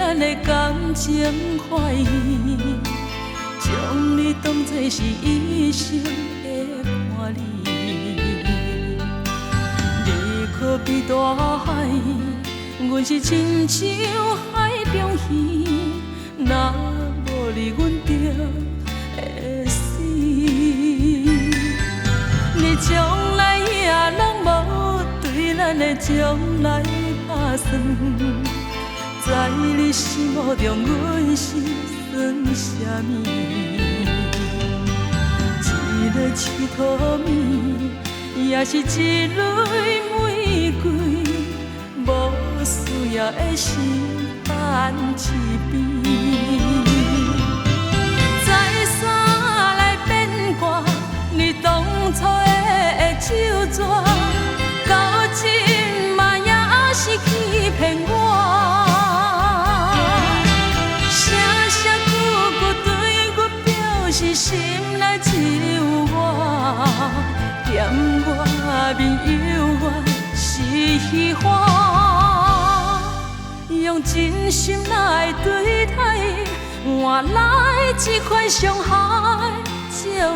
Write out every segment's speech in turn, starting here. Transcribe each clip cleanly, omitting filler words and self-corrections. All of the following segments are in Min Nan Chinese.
咱的感情懷疑，將你當作是一生的伴侶。你可比大海，阮是親像海中魚，若無你，阮就會死。你將來也攏無對咱的將來拍算，在你心目中，阮是算啥物？一个𨑨迌物，也是一蕊玫瑰，無需要的是等一邊。再三來變卦，你當初的手紙，到這馬也是欺騙我。聲聲句句對阮表示心內只有我，踮我面猶原是虛華，用真心來對待，換來這款傷害。借問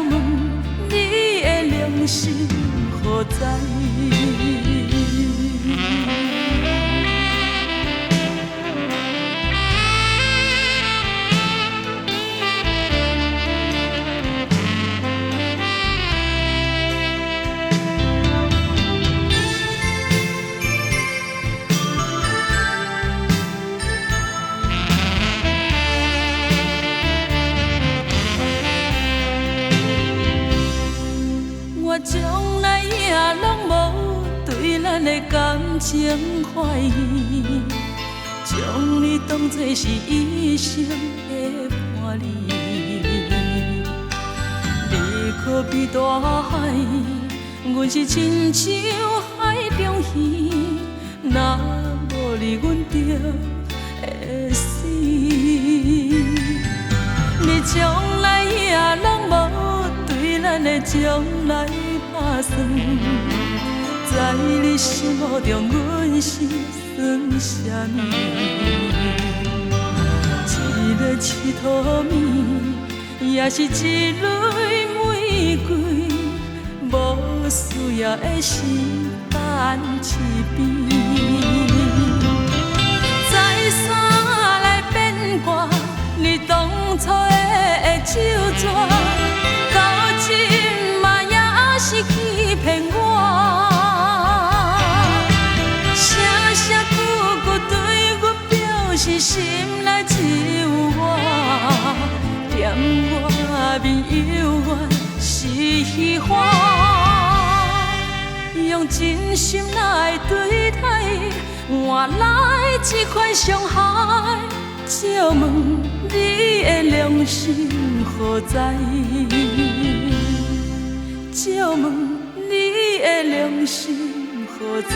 你的良心何在？我將來也攏無對咱的感情懷疑，將你當作是一生的伴侶。你可比大海，阮是親像海中魚，若無你，阮就會死。你將來也攏無對咱的將來拍算，在你心目中，阮是算啥物？一个𨑨迌物，也是一蕊玫瑰，無需要的是等一邊。再三來變卦，你當初的手紙，到這馬也是欺騙我。聲聲句句對阮表示心內只有我，踮我面猶原是虛華，用真心來對待，換來這款傷害。借問你的良心何在？借問你的良心何在？